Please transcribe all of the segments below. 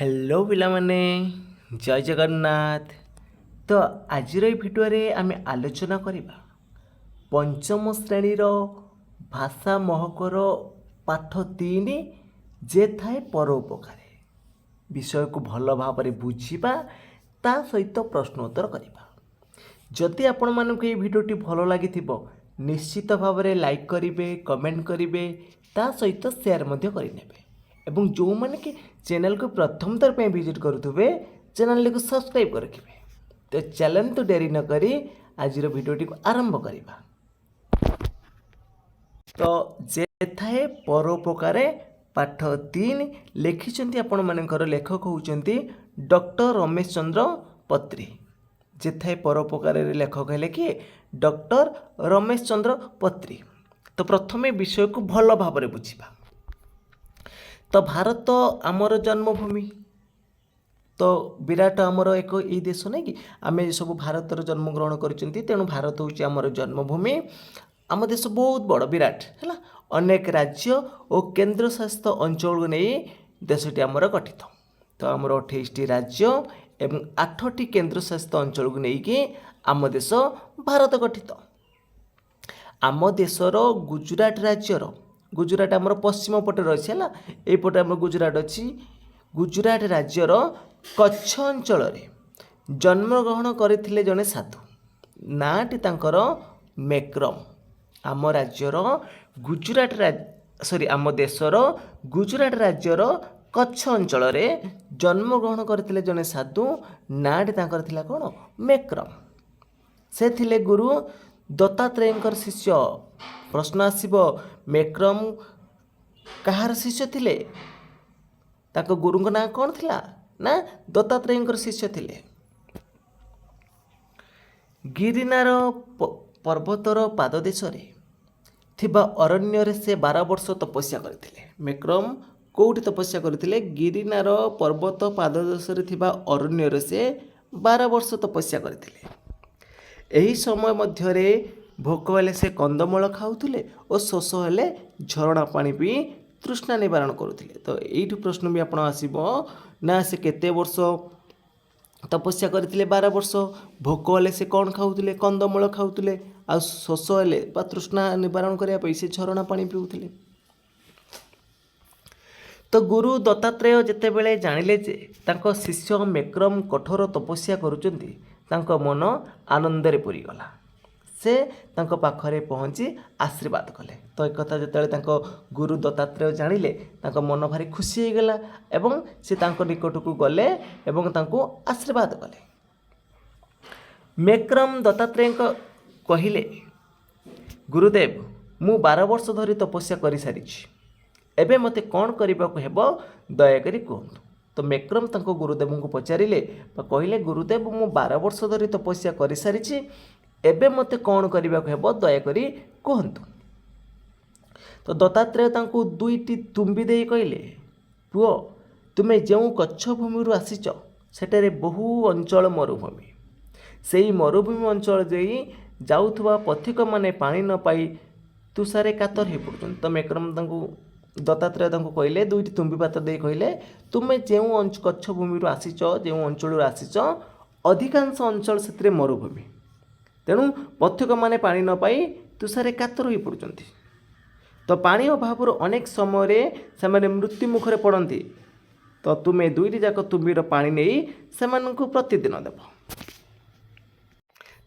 Hello ପିଲାମାନେ, ଜୟ ଜଗନ୍ନାଥ। ତ ଆଜିର ଏଇ ଭିଡ଼ିଓରେ ଆମେ ଆଲୋଚନା କରିବା ପଞ୍ଚମ ଶ୍ରେଣୀର ଭାଷା ମହକର ପାଠ 3, ଯେ ଥାଏ ପରୋପକାରେ। ବିଷୟକୁ ଭଲ ଭାବରେ ବୁଝିବା, ତା ସହିତ ପ୍ରଶ୍ନ ଉତ୍ତର କରିବା। ଯଦି ଆପଣମାନଙ୍କୁ ଏଇ ଭିଡ଼ିଓଟି ଭଲ ଲାଗିଥିବ, ନିଶ୍ଚିତ ଭାବରେ ଲାଇକ୍ କରିବେ, କମେଣ୍ଟ କରିବେ, ତା ସହିତ ସେୟାର ମଧ୍ୟ କରିନେବେ ଏବଂ ଯେଉଁମାନେ କି ଚ୍ୟାନେଲକୁ ପ୍ରଥମ ଥର ପାଇଁ ଭିଜିଟ୍ କରୁଥିବେ, ଚ୍ୟାନେଲଟିକୁ ସବସ୍କ୍ରାଇବ୍ କରି ରଖିବେ। ତ ଚାଲନ୍ତୁ, ଡେରି ନକରି ଆଜିର ଭିଡ଼ିଓଟିକୁ ଆରମ୍ଭ କରିବା। ତ ଯେ ଥାଏ ପରୋପକାରେ, ପାଠ 3, ଲେଖିଛନ୍ତି ଆପଣମାନଙ୍କର ଲେଖକ ହେଉଛନ୍ତି ଡକ୍ଟର ରମେଶ ଚନ୍ଦ୍ର ପତ୍ରୀ। ଯେ ଥାଏ ପରୋପକାରରେ ଲେଖକ ହେଲେ କିଏ? ଡକ୍ଟର ରମେଶ ଚନ୍ଦ୍ର ପତ୍ରୀ। ତ ପ୍ରଥମେ ବିଷୟକୁ ଭଲ ଭାବରେ ବୁଝିବା। ତ ଭାରତ ଆମର ଜନ୍ମଭୂମି। ତ ବିରାଟ ଆମର ଏକ ଏଇ ଦେଶ ନାଇଁ କି, ଆମେ ସବୁ ଭାରତରେ ଜନ୍ମଗ୍ରହଣ କରିଛନ୍ତି। ତେଣୁ ଭାରତ ହେଉଛି ଆମର ଜନ୍ମଭୂମି। ଆମ ଦେଶ ବହୁତ ବଡ଼, ବିରାଟ ହେଲା। ଅନେକ ରାଜ୍ୟ ଓ କେନ୍ଦ୍ରଶାସିତ ଅଞ୍ଚଳକୁ ନେଇ ଦେଶଟି ଆମର ଗଠିତ। ତ ଆମର 28ଟି ରାଜ୍ୟ ଏବଂ 8ଟି କେନ୍ଦ୍ରଶାସିତ ଅଞ୍ଚଳକୁ ନେଇକି ଆମ ଦେଶ ଭାରତ ଗଠିତ। ଆମ ଦେଶର ଗୁଜୁରାଟ ରାଜ୍ୟର, ଗୁଜୁରାଟ ଆମର ପଶ୍ଚିମ ପଟରେ ଅଛି ହେଲା, ଏଇପଟେ ଆମର ଗୁଜୁରାଟ ଅଛି। ଗୁଜୁରାଟ ରାଜ୍ୟର କଚ୍ଛ ଅଞ୍ଚଳରେ ଜନ୍ମଗ୍ରହଣ କରିଥିଲେ ଜଣେ ସାଧୁ, ନାଁଟି ତାଙ୍କର ମେକ୍ରମ। ଆମ ରାଜ୍ୟର ଗୁଜୁରାଟ, ସରି, ଆମ ଦେଶର ଗୁଜୁରାଟ ରାଜ୍ୟର କଚ୍ଛ ଅଞ୍ଚଳରେ ଜନ୍ମଗ୍ରହଣ କରିଥିଲେ ଜଣେ ସାଧୁ, ନାଁଟି ତାଙ୍କର ଥିଲା କ'ଣ? ମେକ୍ରମ। ସେ ଥିଲେ ଗୁରୁ ଦତ୍ତାତ୍ରେୟଙ୍କର ଶିଷ୍ୟ। ପ୍ରଶ୍ନ ଆସିବ, ମେକ୍ରମ କାହାର ଶିଷ୍ୟ ଥିଲେ? ତାଙ୍କ ଗୁରୁଙ୍କ ନାଁ କ'ଣ ଥିଲା? ନା, ଦତ୍ତାତ୍ରେୟଙ୍କର ଶିଷ୍ୟ ଥିଲେ। ଗିରିନାର ପର୍ବତର ପାଦଦେଶରେ ଥିବା ଅରଣ୍ୟରେ ସେ 12 ବର୍ଷ ତପସ୍ୟା କରିଥିଲେ। ମେକ୍ରମ କେଉଁଠି ତପସ୍ୟା କରିଥିଲେ? ଗିରିନାର ପର୍ବତ ପାଦଦେଶରେ ଥିବା ଅରଣ୍ୟରେ ସେ 12 ବର୍ଷ ତପସ୍ୟା କରିଥିଲେ। ଏହି ସମୟ ମଧ୍ୟରେ ଭୋକ ହେଲେ ସେ କନ୍ଦମୂଳ ଖାଉଥିଲେ ଓ ଶୋଷ ହେଲେ ଝରଣା ପାଣି ପିଇ ତୃଷ୍ଣା ନିବାରଣ କରୁଥିଲେ। ତ ଏଇଠୁ ପ୍ରଶ୍ନ ବି ଆପଣ ଆସିବ ନା, ସେ କେତେ ବର୍ଷ ତପସ୍ୟା କରିଥିଲେ? 12 ବର୍ଷ। ଭୋକ ହେଲେ ସେ କ'ଣ ଖାଉଥିଲେ? କନ୍ଦମୂଳ ଖାଉଥିଲେ। ଆଉ ଶୋଷ ହେଲେ ବା ତୃଷ୍ଣା ନିବାରଣ କରିବା ପାଇଁ ସେ ଝରଣା ପାଣି ପିଉଥିଲେ। ତ ଗୁରୁ ଦତ୍ତାତ୍ରେୟ ଯେତେବେଳେ ଜାଣିଲେ ଯେ ତାଙ୍କ ଶିଷ୍ୟ ମେକ୍ରମ କଠୋର ତପସ୍ୟା କରୁଛନ୍ତି, ତାଙ୍କ ମନ ଆନନ୍ଦରେ ପୂରିଗଲା। ସେ ତାଙ୍କ ପାଖରେ ପହଞ୍ଚି ଆଶୀର୍ବାଦ କଲେ। ତ ଏକଥା ଯେତେବେଳେ ତାଙ୍କ ଗୁରୁ ଦତ୍ତାତ୍ରେୟ ଜାଣିଲେ, ତାଙ୍କ ମନ ଭାରି ଖୁସି ହେଇଗଲା ଏବଂ ସେ ତାଙ୍କ ନିକଟକୁ ଗଲେ ଏବଂ ତାଙ୍କୁ ଆଶୀର୍ବାଦ କଲେ। ମେକ୍ରମ ଦତ୍ତାତ୍ରେୟଙ୍କ କହିଲେ, "ଗୁରୁଦେବ, ମୁଁ 12 ବର୍ଷ ଧରି ତପସ୍ୟା କରିସାରିଛି। ଏବେ ମୋତେ କ'ଣ କରିବାକୁ ହେବ, ଦୟାକରି କୁହନ୍ତୁ।" ତ ମେକ୍ରମ ତାଙ୍କ ଗୁରୁଦେବଙ୍କୁ ପଚାରିଲେ ବା କହିଲେ, "ଗୁରୁଦେବ, ମୁଁ 12 ବର୍ଷ ଧରି ତପସ୍ୟା କରିସାରିଛି। ଏବେ ମୋତେ କ'ଣ କରିବାକୁ ହେବ, ଦୟାକରି କୁହନ୍ତୁ।" ତ ଦତ୍ତାତ୍ରେୟ ତାଙ୍କୁ ଦୁଇଟି ତୁମ୍ବି ଦେଇ କହିଲେ, "ପୁଅ, ତୁମେ ଯେଉଁ କଚ୍ଛ ଭୂମିରୁ ଆସିଛ, ସେଠାରେ ବହୁ ଅଞ୍ଚଳ ମରୁଭୂମି। ସେଇ ମରୁଭୂମି ଅଞ୍ଚଳ ଦେଇ ଯାଉଥିବା ପଥିକମାନେ ପାଣି ନ ପାଇ ତୃଷାରେ କାତର ହେଇ ପଡ଼ୁଛନ୍ତି।" ତ ମେକ୍ରମ ତାଙ୍କୁ, ଦତ୍ତାତ୍ରେୟ ତାଙ୍କୁ କହିଲେ, ଦୁଇଟି ତୁମ୍ବି ପାତ୍ର ଦେଇ କହିଲେ, ତୁମେ ଯେଉଁ କଚ୍ଛ ଭୂମିରୁ ଆସିଛ, ଯେଉଁ ଅଞ୍ଚଳରୁ ଆସିଛ, ଅଧିକାଂଶ ଅଞ୍ଚଳ ସେଥିରେ ମରୁଭୂମି। ତେଣୁ ପଥିକମାନେ ପାଣି ନ ପାଇ ତୃଷାରେ କାତର ହୋଇ ପଡ଼ୁଛନ୍ତି। ତ ପାଣି ଅଭାବରୁ ଅନେକ ସମୟରେ ସେମାନେ ମୃତ୍ୟୁ ମୁଖରେ ପଡ଼ନ୍ତି। ତ ତୁମେ ଦୁଇଟି ଯାକ ତୁମ୍ବିର ପାଣି ନେଇ ସେମାନଙ୍କୁ ପ୍ରତିଦିନ ଦେବ।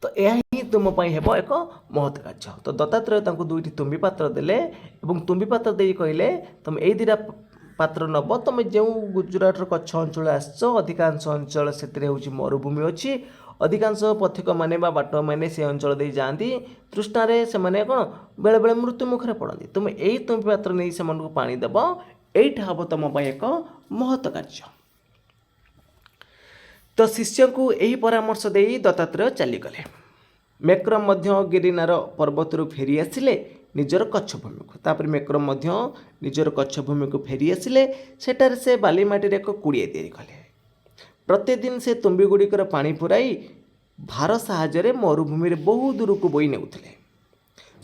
ତ ଏହା ହିଁ ତୁମ ପାଇଁ ହେବ ଏକ ମହତ୍ କାର୍ଯ୍ୟ। ତ ଦତ୍ତାତ୍ରେୟ ତାଙ୍କୁ ଦୁଇଟି ତୁମ୍ବି ପାତ୍ର ଦେଲେ ଏବଂ ତୁମ୍ବି ପାତ୍ର ଦେଇ କହିଲେ, ତୁମେ ଏଇ ଦୁଇଟା ପାତ୍ର ନେବ। ତୁମେ ଯେଉଁ ଗୁଜୁରାଟର କଚ୍ଛ ଅଞ୍ଚଳ ଆସିଛ, ଅଧିକାଂଶ ଅଞ୍ଚଳ ସେଥିରେ ହେଉଛି ମରୁଭୂମି ଅଛି। ଅଧିକାଂଶ ପଥିକମାନେ ବା ବାଟୁଆମାନେ ସେ ଅଞ୍ଚଳ ଦେଇ ଯାଆନ୍ତି। ତୃଷ୍ଣାରେ ସେମାନେ କ'ଣ ବେଳେବେଳେ ମୃତ୍ୟୁ ମୁଖରେ ପଡ଼ନ୍ତି। ତୁମେ ଏଇ ତୁମ୍ବି ପାତ୍ର ନେଇ ସେମାନଙ୍କୁ ପାଣି ଦେବ। ଏଇଟା ହେବ ତୁମ ପାଇଁ ଏକ ମହତ୍ କାର୍ଯ୍ୟ। ତ ଶିଷ୍ୟଙ୍କୁ ଏହି ପରାମର୍ଶ ଦେଇ ଦତ୍ତାତ୍ରେୟ ଚାଲିଗଲେ। ମେକ୍ରମ ମଧ୍ୟ ଗିରିନାର ପର୍ବତରୁ ଫେରି ଆସିଲେ ନିଜର କଚ୍ଛ ଭୂମିକୁ। ତାପରେ ମେକ୍ରମ ମଧ୍ୟ ନିଜର କଚ୍ଛ ଭୂମିକୁ ଫେରି ଆସିଲେ। ସେଠାରେ ସେ ବାଲିମାଟିରେ ଏକ କୁଡ଼ିଆ ତିଆରି କଲେ। ପ୍ରତିଦିନ ସେ ତୁମ୍ବି ଗୁଡ଼ିକର ପାଣି ପୁରାଇ ଭାର ସାହାଯ୍ୟରେ ମରୁଭୂମିରେ ବହୁ ଦୂରକୁ ବୋଇ ନେଉଥିଲେ।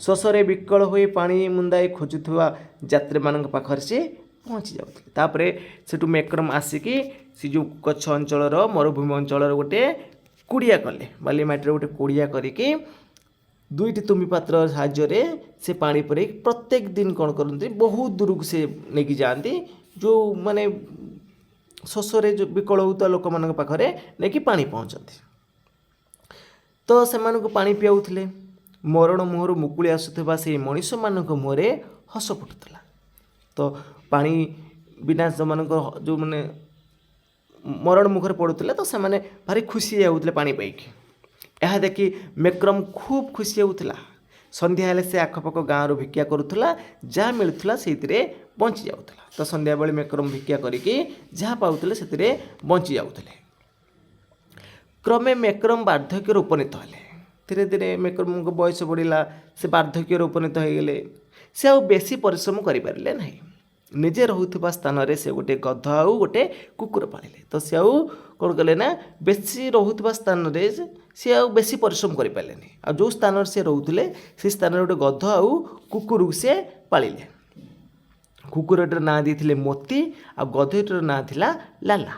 ଶୋଷରେ ବିକଳ ହୋଇ ପାଣି ମୁନ୍ଦାଏ ଖୋଜୁଥିବା ଯାତ୍ରୀମାନଙ୍କ ପାଖରେ ସେ ପହଞ୍ଚାଉଥିଲେ। ପହଞ୍ଚି ଯାଉଥିଲେ। ତାପରେ ସେଠୁ ମେକ୍ରମ୍ ଆସିକି ସେ ଯେଉଁ କଚ୍ଛ ଅଞ୍ଚଳର ମରୁଭୂମି ଅଞ୍ଚଳର ଗୋଟେ କୁଡ଼ିଆ କଲେ। ବାଲି ମାଟିର ଗୋଟେ କୁଡ଼ିଆ କରିକି ଦୁଇଟି ତୁମ୍ବି ପାତ୍ର ସାହାଯ୍ୟରେ ସେ ପାଣି ପୁରେଇ ପ୍ରତ୍ୟେକ ଦିନ କ'ଣ କରନ୍ତି, ବହୁତ ଦୂରକୁ ସେ ନେଇକି ଯାଆନ୍ତି, ଯେଉଁ ମାନେ ଶୋଷରେ ଯେଉଁ ବିକଳ ହେଉଥିବା ଲୋକମାନଙ୍କ ପାଖରେ ନେଇକି ପାଣି ପହଞ୍ଚନ୍ତି। ତ ସେମାନଙ୍କୁ ପାଣି ପିଆଉଥିଲେ। ମରଣ ମୁହଁରୁ ମୁକୁଳି ଆସୁଥିବା ସେଇ ମଣିଷମାନଙ୍କ ମୁହଁରେ ହସ ଫୁଟୁଥିଲା। ତ ପାଣି ବିନା ସେମାନଙ୍କ ଯେଉଁମାନେ ମରଣ ମୁଖରେ ପଡ଼ୁଥିଲେ, ତ ସେମାନେ ଭାରି ଖୁସି ହେଉଥିଲେ ପାଣି ପାଇକି। ଏହା ଦେଖି ମେକ୍ରମ୍ ଖୁବ୍ ଖୁସି ହେଉଥିଲା। ସନ୍ଧ୍ୟା ହେଲେ ସେ ଆଖପାଖ ଗାଁରୁ ଭିକ୍ଷା କରୁଥିଲା। ଯାହା ମିଳୁଥିଲା, ସେଇଥିରେ ବଞ୍ଚି ଯାଉଥିଲା। ତ ସନ୍ଧ୍ୟାବେଳେ ମେକ୍ରମ୍ ଭିକ୍ଷା କରିକି ଯାହା ପାଉଥିଲେ, ସେଥିରେ ବଞ୍ଚି ଯାଉଥିଲେ। କ୍ରମେ ମେକ୍ରମ୍ ବାର୍ଦ୍ଧକ୍ୟରେ ଉପନୀତ ହେଲେ। ଧୀରେ ଧୀରେ ମେକ୍ରମ୍ଙ୍କ ବୟସ ବଢ଼ିଲା, ସେ ବାର୍ଦ୍ଧକ୍ୟରେ ଉପନୀତ ହୋଇଗଲେ। ସେ ଆଉ ବେଶୀ ପରିଶ୍ରମ କରିପାରିଲେ ନାହିଁ। ନିଜେ ରହୁଥିବା ସ୍ଥାନରେ ସେ ଗୋଟେ ଗଧ ଆଉ ଗୋଟେ କୁକୁର ପାଳିଲେ। ତ ସେ ଆଉ କ'ଣ କଲେ ନା, ବେଶୀ ରହୁଥିବା ସ୍ଥାନରେ ସେ ଆଉ ବେଶୀ ପରିଶ୍ରମ କରିପାରିଲେନି। ଆଉ ଯେଉଁ ସ୍ଥାନରେ ସେ ରହୁଥିଲେ, ସେ ସ୍ଥାନରେ ଗୋଟେ ଗଧ ଆଉ କୁକୁରକୁ ସେ ପାଳିଲେ। କୁକୁରଟିର ନାଁ ଦେଇଥିଲେ ମୋତି ଆଉ ଗଧଟିର ନାଁ ଥିଲା ଲାଲା।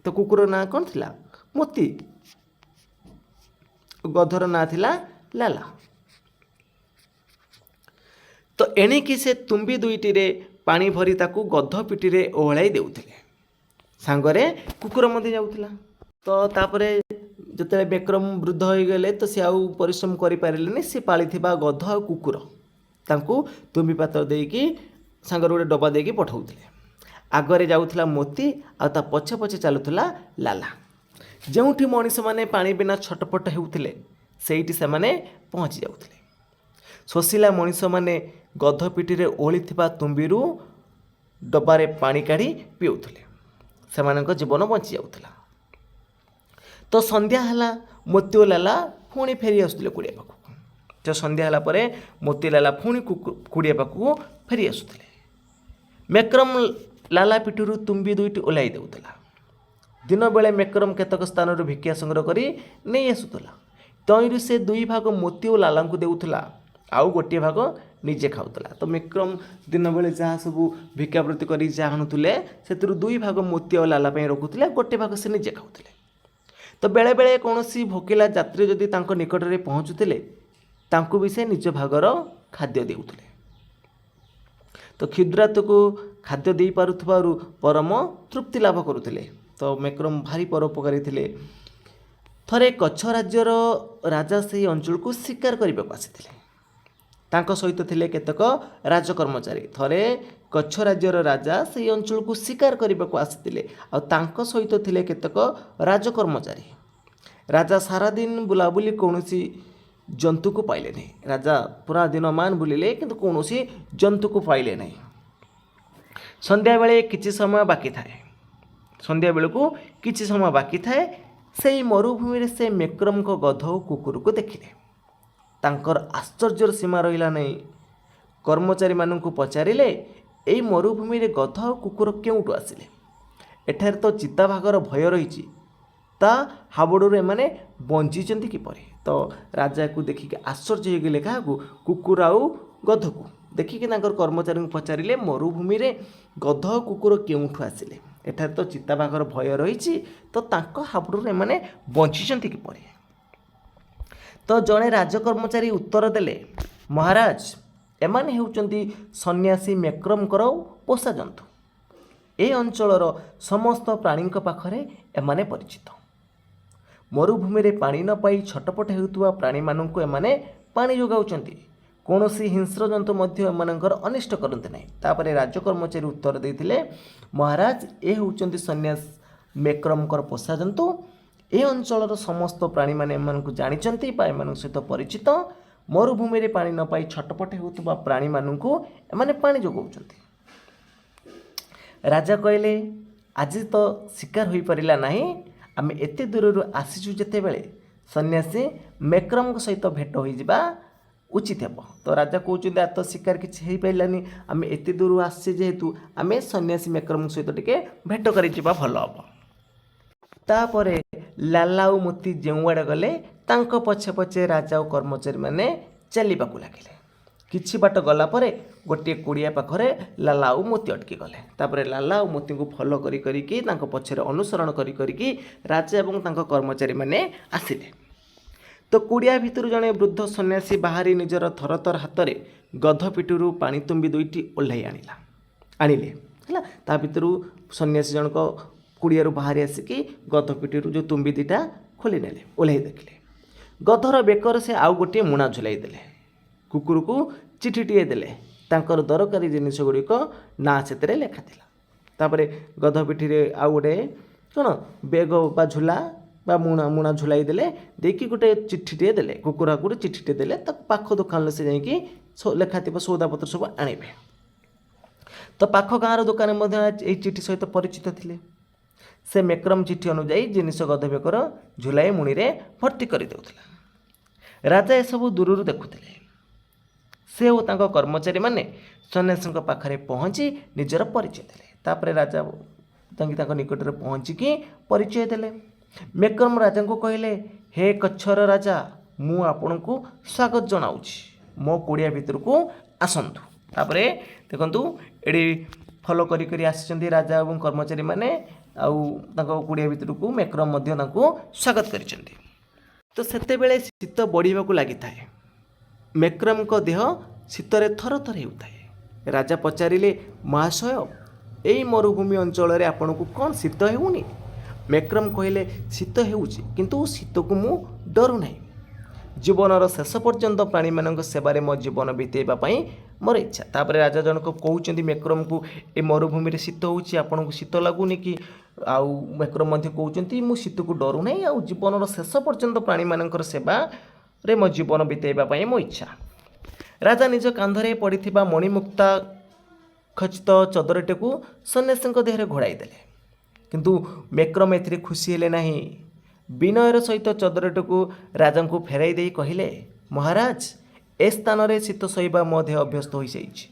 ତ କୁକୁର ନାଁ କ'ଣ ଥିଲା? ମୋତି। ଗଧର ନାଁ ଥିଲା ଲାଲା। ତ ଏଣିକି ସେ ତୁମ୍ବି ଦୁଇଟିରେ ପାଣି ଭରି ତାକୁ ଗଧ ପିଠିରେ ଓହଳାଇ ଦେଉଥିଲେ। ସାଙ୍ଗରେ କୁକୁର ମଧ୍ୟ ଯାଉଥିଲା। ତ ତାପରେ ଯେତେବେଳେ ବିକ୍ରମ ବୃଦ୍ଧ ହୋଇଗଲେ, ତ ସେ ଆଉ ପରିଶ୍ରମ କରିପାରିଲେନି। ସେ ପାଳିଥିବା ଗଧ ଆଉ କୁକୁର, ତାଙ୍କୁ ତୁମ୍ବି ପାତ୍ର ଦେଇକି ସାଙ୍ଗରେ ଗୋଟେ ଡବା ଦେଇକି ପଠାଉଥିଲେ। ଆଗରେ ଯାଉଥିଲା ମୋତି ଆଉ ତା ପଛେ ପଛେ ଚାଲୁଥିଲା ଲାଲା। ଯେଉଁଠି ମଣିଷମାନେ ପାଣି ବିନା ଛଟପଟ ହେଉଥିଲେ, ସେଇଠି ସେମାନେ ପହଞ୍ଚି ଯାଉଥିଲେ। ଶୋଷିଲା ମଣିଷମାନେ ଗଧ ପିଠିରେ ଓହଳିଥିବା ତୁମ୍ବିରୁ ଡବାରେ ପାଣି କାଢ଼ି ପିଉଥିଲେ। ସେମାନଙ୍କ ଜୀବନ ବଞ୍ଚି ଯାଉଥିଲା। ତ ସନ୍ଧ୍ୟା ହେଲା, ମୋତି ଓ ଲାଲା ପୁଣି ଫେରି ଆସୁଥିଲେ କୁଡ଼ିଆ ପାଖକୁ। ତ ସନ୍ଧ୍ୟା ହେଲା ପରେ ମୋତି ଲାଲା ପୁଣି କୁଡ଼ିଆ ପାଖକୁ ଫେରି ଆସୁଥିଲେ। ମେକ୍ରମ୍ ଲାଲା ପିଠିରୁ ତୁମ୍ବି ଦୁଇଟି ଓହ୍ଲାଇ ଦେଉଥିଲା। ଦିନବେଳେ ମେକ୍ରମ୍ କେତେକ ସ୍ଥାନରୁ ଭିକ୍ଷା ସଂଗ୍ରହ କରି ନେଇ ଆସୁଥିଲା। ତହିଁରୁ ସେ ଦୁଇ ଭାଗ ମୋତି ଓ ଲାଲାଙ୍କୁ ଦେଉଥିଲା, ଆଉ ଗୋଟିଏ ଭାଗ ନିଜେ ଖାଉଥିଲା। ତ ମେକ୍ରମ୍ ଦିନବେଳେ ଯାହା ସବୁ ଭିକ୍ଷାବୃତ୍ତି କରି ଯାହା ଆଣୁଥିଲେ, ସେଥିରୁ ଦୁଇ ଭାଗ ମୋତି ଆଉ ଲାଲା ପାଇଁ ରଖୁଥିଲେ, ଗୋଟେ ଭାଗ ସେ ନିଜେ ଖାଉଥିଲେ। ତ ବେଳେବେଳେ କୌଣସି ଭୋକିଲା ଯାତ୍ରୀ ଯଦି ତାଙ୍କ ନିକଟରେ ପହଞ୍ଚୁଥିଲେ, ତାଙ୍କୁ ବି ସେ ନିଜ ଭାଗର ଖାଦ୍ୟ ଦେଉଥିଲେ। ତ କ୍ଷୁଧାର୍ତ୍ତକୁ ଖାଦ୍ୟ ଦେଇପାରୁଥିବାରୁ ପରମ ତୃପ୍ତି ଲାଭ କରୁଥିଲେ। ତ ମେକ୍ରମ୍ ଭାରି ପରୋପକାରୀ ଥିଲେ। ଥରେ କଚ୍ଛ ରାଜ୍ୟର ରାଜା ସେହି ଅଞ୍ଚଳକୁ ଶିକାର କରିବାକୁ ଆସିଥିଲେ। ତାଙ୍କ ସହିତ ଥିଲେ କେତେକ ରାଜକର୍ମଚାରୀ। ଥରେ କଚ୍ଛ ରାଜ୍ୟର ରାଜା ସେହି ଅଞ୍ଚଳକୁ ଶିକାର କରିବାକୁ ଆସିଥିଲେ ଆଉ ତାଙ୍କ ସହିତ ଥିଲେ କେତେକ ରାଜକର୍ମଚାରୀ। ରାଜା ସାରାଦିନ ବୁଲାବୁଲି କୌଣସି ଜନ୍ତୁକୁ ପାଇଲେ ନାହିଁ। ରାଜା ପୁରା ଦିନମାନ ବୁଲିଲେ, କିନ୍ତୁ କୌଣସି ଜନ୍ତୁକୁ ପାଇଲେ ନାହିଁ। ସନ୍ଧ୍ୟାବେଳେ କିଛି ସମୟ ବାକି ଥାଏ। ସନ୍ଧ୍ୟାବେଳକୁ କିଛି ସମୟ ବାକି ଥାଏ। ସେଇ ମରୁଭୂମିରେ ସେ ମେକ୍ରମଙ୍କ ଗଧ ଓ କୁକୁରକୁ ଦେଖିଲେ। ତାଙ୍କର ଆଶ୍ଚର୍ଯ୍ୟର ସୀମା ରହିଲା ନାହିଁ। କର୍ମଚାରୀମାନଙ୍କୁ ପଚାରିଲେ, "ଏଇ ମରୁଭୂମିରେ ଗଧ ଆଉ କୁକୁର କେଉଁଠୁ ଆସିଲେ? ଏଠାରେ ତ ଚିତାବାଘର ଭୟ ରହିଛି। ତା ହାବୁଡ଼ରୁ ଏମାନେ ବଞ୍ଚିଛନ୍ତି କିପରି?" ତ ରାଜାକୁ ଦେଖିକି ଆଶ୍ଚର୍ଯ୍ୟ ହେଇଗଲେ। କାହାକୁ? କୁକୁର ଆଉ ଗଧକୁ ଦେଖିକି ତାଙ୍କର କର୍ମଚାରୀଙ୍କୁ ପଚାରିଲେ, "ମରୁଭୂମିରେ ଗଧ ଆଉ କୁକୁର କେଉଁଠୁ ଆସିଲେ? ଏଠାରେ ତ ଚିତାବାଘର ଭୟ ରହିଛି, ତ ତାଙ୍କ ହାବୁଡ଼ରୁ ଏମାନେ ବଞ୍ଚିଛନ୍ତି କିପରି?" ତ ଜଣେ ରାଜକର୍ମଚାରୀ ଉତ୍ତର ଦେଲେ, "ମହାରାଜ, ଏମାନେ ହେଉଛନ୍ତି ସନ୍ନ୍ୟାସୀ ମେକ୍ରମଙ୍କର ପୋଷା ଜନ୍ତୁ। ଏ ଅଞ୍ଚଳର ସମସ୍ତ ପ୍ରାଣୀଙ୍କ ପାଖରେ ଏମାନେ ପରିଚିତ। ମରୁଭୂମିରେ ପାଣି ନ ପାଇ ଛଟପଟ ହେଉଥିବା ପ୍ରାଣୀମାନଙ୍କୁ ଏମାନେ ପାଣି ଯୋଗାଉଛନ୍ତି। କୌଣସି ହିଂସ୍ର ଜନ୍ତୁ ମଧ୍ୟ ଏମାନଙ୍କର ଅନିଷ୍ଟ କରନ୍ତି ନାହିଁ।" ତାପରେ ରାଜକର୍ମଚାରୀ ଉତ୍ତର ଦେଇଥିଲେ, "ମହାରାଜ, ଏ ହେଉଛନ୍ତି ସନ୍ନ୍ୟାସ ମେକ୍ରମଙ୍କର ପୋଷା ଜନ୍ତୁ। ଏ ଅଞ୍ଚଳର ସମସ୍ତ ପ୍ରାଣୀମାନେ ଏମାନଙ୍କୁ ଜାଣିଛନ୍ତି ବା ଏମାନଙ୍କ ସହିତ ପରିଚିତ। ମରୁଭୂମିରେ ପାଣି ନ ପାଇ ଛଟପଟ ହେଉଥିବା ପ୍ରାଣୀମାନଙ୍କୁ ଏମାନେ ପାଣି ଯୋଗାଉଛନ୍ତି।" ରାଜା କହିଲେ, "ଆଜି ତ ଶିକାର ହୋଇପାରିଲା ନାହିଁ। ଆମେ ଏତେ ଦୂରରୁ ଆସିଛୁ ଯେତେବେଳେ, ସନ୍ନ୍ୟାସୀ ମେକ୍ରମଙ୍କ ସହିତ ଭେଟ ହୋଇଯିବା ଉଚିତ ହେବ।" ତ ରାଜା କହୁଛନ୍ତି, ଆଜି ତ ଶିକାର କିଛି ହେଇପାରିଲାନି, ଆମେ ଏତେ ଦୂରରୁ ଆସିଛେ ଯେହେତୁ, ଆମେ ସନ୍ନ୍ୟାସୀ ମେକ୍ରମଙ୍କ ସହିତ ଟିକେ ଭେଟ କରିଯିବା ଭଲ ହେବ। ତାପରେ ଲାଲା ଆଉ ମୋତି ଯେଉଁଆଡ଼େ ଗଲେ, ତାଙ୍କ ପଛେ ପଛେ ରାଜା ଓ କର୍ମଚାରୀମାନେ ଚାଲିବାକୁ ଲାଗିଲେ। କିଛି ବାଟ ଗଲା ପରେ ଗୋଟିଏ କୁଡ଼ିଆ ପାଖରେ ଲାଲା ଆଉ ମୋତି ଅଟକି ଗଲେ। ତାପରେ ଲାଲା ଆଉ ମୋତିଙ୍କୁ ଫଲୋ କରି କରିକି, ତାଙ୍କ ପଛରେ ଅନୁସରଣ କରି କରିକି ରାଜା ଏବଂ ତାଙ୍କ କର୍ମଚାରୀମାନେ ଆସିଲେ। ତ କୁଡ଼ିଆ ଭିତରୁ ଜଣେ ବୃଦ୍ଧ ସନ୍ନ୍ୟାସୀ ବାହାରି ନିଜର ଥରଥର ହାତରେ ଗଧ ପିଠିରୁ ପାଣି ତୁମ୍ବି ଦୁଇଟି ଓହ୍ଲାଇ ଆଣିଲେ। ହେଲା, ତା ଭିତରୁ ସନ୍ନ୍ୟାସୀ ଜଣକ କୁଡ଼ିଆରୁ ବାହାରି ଆସିକି ଗଧ ପିଠିରୁ ଯେଉଁ ତୁମ୍ବି ଦୁଇଟା ଖୋଲି ନେଲେ, ଓହ୍ଲାଇ ଦେଖିଲେ। ଗଧର ବେକରେ ସେ ଆଉ ଗୋଟିଏ ମୁଣା ଝୁଲାଇ ଦେଲେ। କୁକୁରକୁ ଚିଠିଟିଏ ଦେଲେ। ତାଙ୍କର ଦରକାରୀ ଜିନିଷ ଗୁଡ଼ିକ ନାଁ ସେଥିରେ ଲେଖା ଥିଲା। ତାପରେ ଗଧ ପିଠିରେ ଆଉ ଗୋଟେ କ'ଣ ବେଗ ବା ଝୁଲା ବା ମୁଣା ଝୁଲାଇ ଦେଲେ, ଦେଇକି ଗୋଟେ ଚିଠିଟିଏ ଦେଲେ। କୁକୁରକୁ ଗୋଟେ ଚିଠିଟିଏ ଦେଲେ, ତାକୁ ପାଖ ଦୋକାନରେ ସେ ଯାଇକି ଲେଖା ଥିବା ସଉଦାପତ୍ର ସବୁ ଆଣିବେ। ତ ପାଖ ଗାଁର ଦୋକାନୀ ମଧ୍ୟ ଏଇ ଚିଠି ସହିତ ପରିଚିତ ଥିଲେ। ସେ ମେକ୍ରମ ଚିଠି ଅନୁଯାୟୀ ଜିନିଷ ଗଧ ବେକର ଝୁଲାଇ ମୁଣିରେ ଭର୍ତ୍ତି କରିଦେଉଥିଲା। ରାଜା ଏସବୁ ଦୂରରୁ ଦେଖୁଥିଲେ। ସେ ଓ ତାଙ୍କ କର୍ମଚାରୀମାନେ ସନ୍ନ୍ୟାସୀଙ୍କ ପାଖରେ ପହଞ୍ଚି ନିଜର ପରିଚୟ ଦେଲେ। ତାପରେ ରାଜା ତାଙ୍କ ତାଙ୍କ ନିକଟରେ ପହଞ୍ଚିକି ପରିଚୟ ଦେଲେ। ମେକ୍ରମ ରାଜାଙ୍କୁ କହିଲେ, "ହେ କଚ୍ଛର ରାଜା, ମୁଁ ଆପଣଙ୍କୁ ସ୍ୱାଗତ ଜଣାଉଛି। ମୋ କୁଡ଼ିଆ ଭିତରକୁ ଆସନ୍ତୁ।" ତାପରେ ଦେଖନ୍ତୁ, ଏଠି ଫଲୋ କରି କରି ଆସିଛନ୍ତି ରାଜା ଏବଂ କର୍ମଚାରୀମାନେ ଆଉ ତାଙ୍କ କୁଡ଼ିଆ ଭିତରକୁ ମେକ୍ରମ ମଧ୍ୟ ତାଙ୍କୁ ସ୍ୱାଗତ କରିଛନ୍ତି। ତ ସେତେବେଳେ ଶୀତ ବଢ଼ିବାକୁ ଲାଗିଥାଏ। ମେକ୍ରମଙ୍କ ଦେହ ଶୀତରେ ଥର ଥର ହେଉଥାଏ। ରାଜା ପଚାରିଲେ, "ମହାଶୟ, ଏଇ ମରୁଭୂମି ଅଞ୍ଚଳରେ ଆପଣଙ୍କୁ କ'ଣ ଶୀତ ହେଉନି?" ମେକ୍ରମ କହିଲେ, "ଶୀତ ହେଉଛି, କିନ୍ତୁ ଶୀତକୁ ମୁଁ ଡରୁନାହିଁ। ଜୀବନର ଶେଷ ପର୍ଯ୍ୟନ୍ତ ପ୍ରାଣୀମାନଙ୍କ ସେବାରେ ମୋ ଜୀବନ ବିତେଇବା ପାଇଁ ମୋର ଇଚ୍ଛା।" ତାପରେ ରାଜା ଜଣକ କହୁଛନ୍ତି ମେକ୍ରମକୁ, ଏ ମରୁଭୂମିରେ ଶୀତ ହେଉଛି, ଆପଣଙ୍କୁ ଶୀତ ଲାଗୁନି କି? ଆଉ ମେକ୍ରମ ମଧ୍ୟ କହୁଛନ୍ତି, ମୁଁ ଶୀତକୁ ଡରୁନାହିଁ ଆଉ ଜୀବନର ଶେଷ ପର୍ଯ୍ୟନ୍ତ ପ୍ରାଣୀମାନଙ୍କର ସେବାରେ ମୋ ଜୀବନ ବିତେଇବା ପାଇଁ ମୋ ଇଚ୍ଛା। ରାଜା ନିଜ କାନ୍ଧରେ ପଡ଼ିଥିବା ମଣିମୁକ୍ତା ଖଚିତ ଚଦରଟିକୁ ସନ୍ନ୍ୟାସୀଙ୍କ ଦେହରେ ଘୋଡ଼ାଇ ଦେଲେ। କିନ୍ତୁ ମେକ୍ରମ ଏଥିରେ ଖୁସି ହେଲେ ନାହିଁ। ବିନୟର ସହିତ ଚଦରଟିକୁ ରାଜାଙ୍କୁ ଫେରାଇ ଦେଇ କହିଲେ, "ମହାରାଜ, ଏ ସ୍ଥାନରେ ଶୀତ ସହିବା ମୋ ଦେହ ଅଭ୍ୟସ୍ତ ହୋଇଯାଇଛି।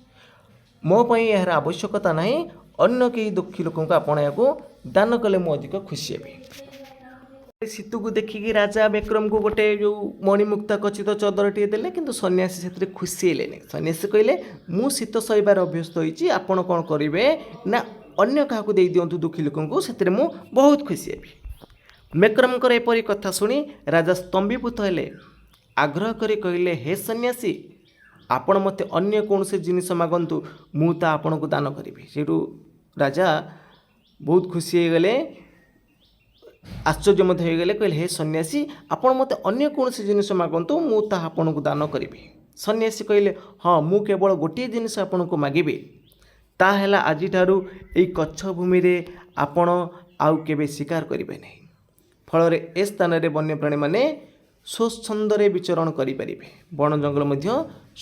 ମୋ ପାଇଁ ଏହାର ଆବଶ୍ୟକତା ନାହିଁ। ଅନ୍ୟ କେହି ଦୁଃଖୀ ଲୋକଙ୍କୁ ଆପଣ ଏହାକୁ ଦାନ କଲେ ମୁଁ ଅଧିକ ଖୁସି ହେବି।" ଶୀତକୁ ଦେଖିକି ରାଜା ବିକ୍ରମକୁ ଗୋଟେ ଯେଉଁ ମଣିମୁକ୍ତା ଖଚିତ ଚଦରଟିଏ ଦେଲେ, କିନ୍ତୁ ସନ୍ନ୍ୟାସୀ ସେଥିରେ ଖୁସି ହେଲେନି। ସନ୍ନ୍ୟାସୀ କହିଲେ, "ମୁଁ ଶୀତ ସହିବାର ଅଭ୍ୟସ୍ତ ହୋଇଛି। ଆପଣ କ'ଣ କରିବେ ନା ଅନ୍ୟ କାହାକୁ ଦେଇଦିଅନ୍ତୁ, ଦୁଃଖୀ ଲୋକଙ୍କୁ, ସେଥିରେ ମୁଁ ବହୁତ ଖୁସି ହେବି।" ମେକ୍ରମଙ୍କର ଏପରି କଥା ଶୁଣି ରାଜା ସ୍ତମ୍ଭୀଭୂତ ହେଲେ। ଆଗ୍ରହ କରି କହିଲେ, "ହେ ସନ୍ନ୍ୟାସୀ, ଆପଣ ମୋତେ ଅନ୍ୟ କୌଣସି ଜିନିଷ ମାଗନ୍ତୁ, ମୁଁ ତା ଆପଣଙ୍କୁ ଦାନ କରିବି।" ସେଇଠୁ ରାଜା ବହୁତ ଖୁସି ହେଇଗଲେ, ଆଶ୍ଚର୍ଯ୍ୟ ମଧ୍ୟ ହେଇଗଲେ। କହିଲେ, "ହେ ସନ୍ନ୍ୟାସୀ, ଆପଣ ମୋତେ ଅନ୍ୟ କୌଣସି ଜିନିଷ ମାଗନ୍ତୁ, ମୁଁ ତାହା ଆପଣଙ୍କୁ ଦାନ କରିବି।" ସନ୍ନ୍ୟାସୀ କହିଲେ, "ହଁ, ମୁଁ କେବଳ ଗୋଟିଏ ଜିନିଷ ଆପଣଙ୍କୁ ମାଗିବି। ତାହା ହେଲା, ଆଜିଠାରୁ ଏଇ କଚ୍ଛ ଭୂମିରେ ଆପଣ ଆଉ କେବେ ଶିକାର କରିବେ ନାହିଁ। ଫଳରେ ଏ ସ୍ଥାନରେ ବନ୍ୟପ୍ରାଣୀମାନେ ସ୍ୱଚ୍ଛନ୍ଦରେ ବିଚରଣ କରିପାରିବେ। ବଣ ଜଙ୍ଗଲ ମଧ୍ୟ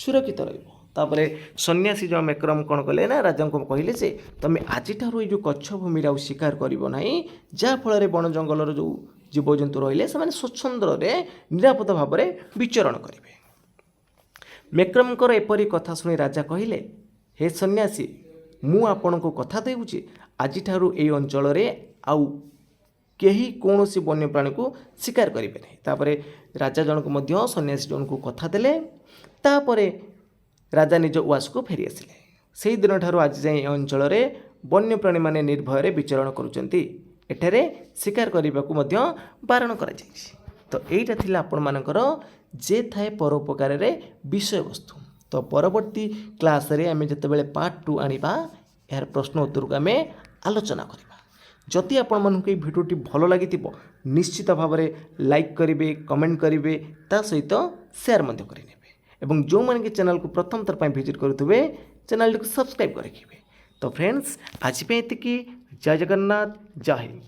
ସୁରକ୍ଷିତ ରହିବ।" ତାପରେ ସନ୍ନ୍ୟାସୀ ଜଣ ମେକ୍ରମ କ'ଣ କଲେ ନା ରାଜାଙ୍କୁ କହିଲେ ଯେ ତୁମେ ଆଜିଠାରୁ ଏଇ ଯେଉଁ କଚ୍ଛ ଭୂମିରେ ଆଉ ଶିକାର କରିବ ନାହିଁ, ଯାହାଫଳରେ ବଣ ଜଙ୍ଗଲର ଯେଉଁ ଜୀବଜନ୍ତୁ ରହିଲେ, ସେମାନେ ସ୍ୱଚ୍ଛନ୍ଦରେ ନିରାପଦ ଭାବରେ ବିଚରଣ କରିବେ। ମେକ୍ରମଙ୍କର ଏପରି କଥା ଶୁଣି ରାଜା କହିଲେ, "ହେ ସନ୍ନ୍ୟାସୀ, ମୁଁ ଆପଣଙ୍କୁ କଥା ଦେଉଛି, ଆଜିଠାରୁ ଏଇ ଅଞ୍ଚଳରେ ଆଉ କେହି କୌଣସି ବନ୍ୟପ୍ରାଣୀକୁ ଶିକାର କରିବେ ନାହିଁ।" ତାପରେ ରାଜା ଜଣକୁ ମଧ୍ୟ ସନ୍ନ୍ୟାସୀ ଜଣକୁ କଥା ଦେଲେ। ତାପରେ ରାଜା ନିଜ ଉଆସକୁ ଫେରି ଆସିଲେ। ସେହି ଦିନଠାରୁ ଆଜି ଯାଏଁ ଏ ଅଞ୍ଚଳରେ ବନ୍ୟପ୍ରାଣୀମାନେ ନିର୍ଭୟରେ ବିଚରଣ କରୁଛନ୍ତି। ଏଠାରେ ଶିକାର କରିବାକୁ ମଧ୍ୟ ବାରଣ କରାଯାଇଛି। ତ ଏଇଟା ଥିଲା ଆପଣମାନଙ୍କର ଯେ ଥାଏ ପରୋପକାରରେ ବିଷୟବସ୍ତୁ। ତ ପରବର୍ତ୍ତୀ କ୍ଲାସ୍ରେ ଆମେ ଯେତେବେଳେ ପାର୍ଟ 2 ଆଣିବା, ଏହାର ପ୍ରଶ୍ନ ଉତ୍ତରକୁ ଆମେ ଆଲୋଚନା କରିବା। ଯଦି ଆପଣମାନଙ୍କୁ ଏଇ ଭିଡ଼ିଓଟି ଭଲ ଲାଗିଥିବ, ନିଶ୍ଚିତ ଭାବରେ ଲାଇକ୍ କରିବେ, କମେଣ୍ଟ କରିବେ, ତା ସହିତ ସେୟାର ମଧ୍ୟ କରିନେବେ ଏବଂ ଯେଉଁମାନେ କି ଚ୍ୟାନେଲକୁ ପ୍ରଥମ ଥର ପାଇଁ ଭିଜିଟ୍ କରୁଥିବେ, ଚ୍ୟାନେଲଟିକୁ ସବସ୍କ୍ରାଇବ୍ କରି ରଖିବେ। ତ ଫ୍ରେଣ୍ଡସ୍, ଆଜି ପାଇଁ ଏତିକି। ଜୟ ଜଗନ୍ନାଥ, ଜୟ ହିନ୍ଦ।